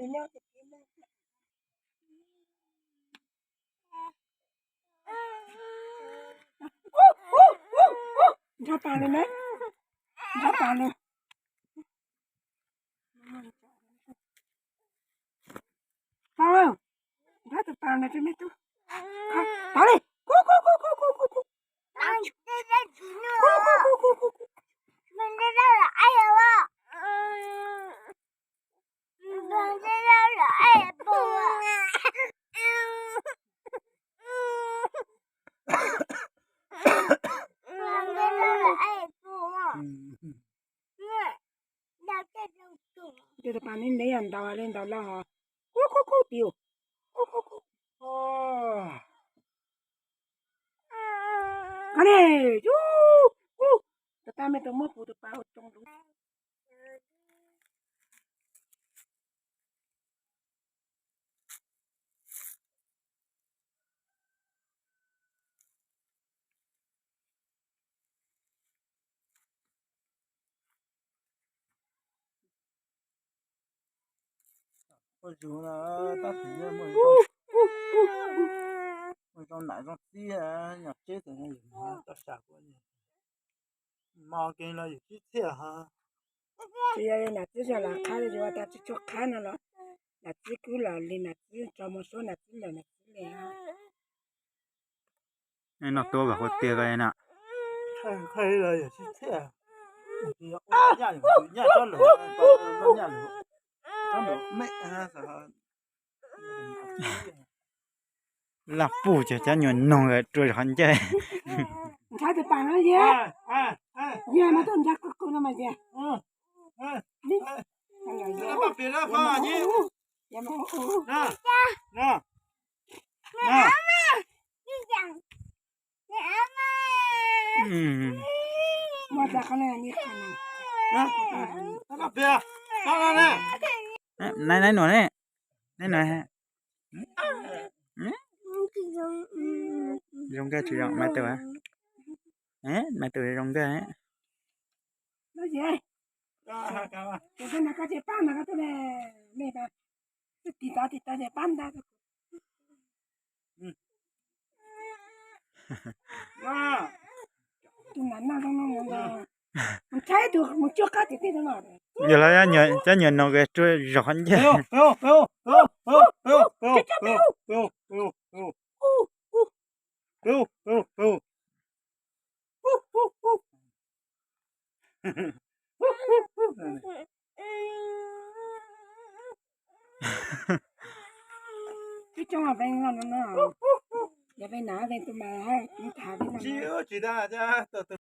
Nrhab pas li na, nrhab pas li. Tau, nrhab tus pas na rau me tub. Tau li. Kuv, kuv, kuv, kuv, kuv, kuv, kuv. Kuv, kuv, kuv, kuv, kuv, kuv. Tus pas ne ntev yog ntaus li ntaus los. Kuv, kuv, kuv, tiu. Kuv, kuv, kuv. Koj ne, yus, kuv, tus pas me tus muab kuv tus pas ua tsoo lus. Ua zus no, tab sis muaj zoo nam zoo txiab, nyob tsev tus no yus tau sam ua mos kev los yus sib txhiaj hos. Tsis yog li nam txiv zog los qhab li, yus ua tas tsis tshua qhab no los nam txiv kub los li nam txiv tso mus suab nam txiv lawm nam txiv li. Noj tuaj kom qhuav tiag ko na. Qhab los yus sib txhiaj, nyaj tsob lus, nyaj lus, tsob lus me. Laj puj ces cov nyuam noog rua zog qhov ncauj. Nrhab tus pas no yog, yog mas tuaj nrhab kuv kuv no mas yog. Nai nai nuam ne, nai nuam. Zoo nkauj tsis zoo, maiv tus, maiv tus zoo nkauj. Yog los cov nyuam noog rua zog qhov ncauj. Tsis coob, yog peb nam peb tus mas tsis tham peb no.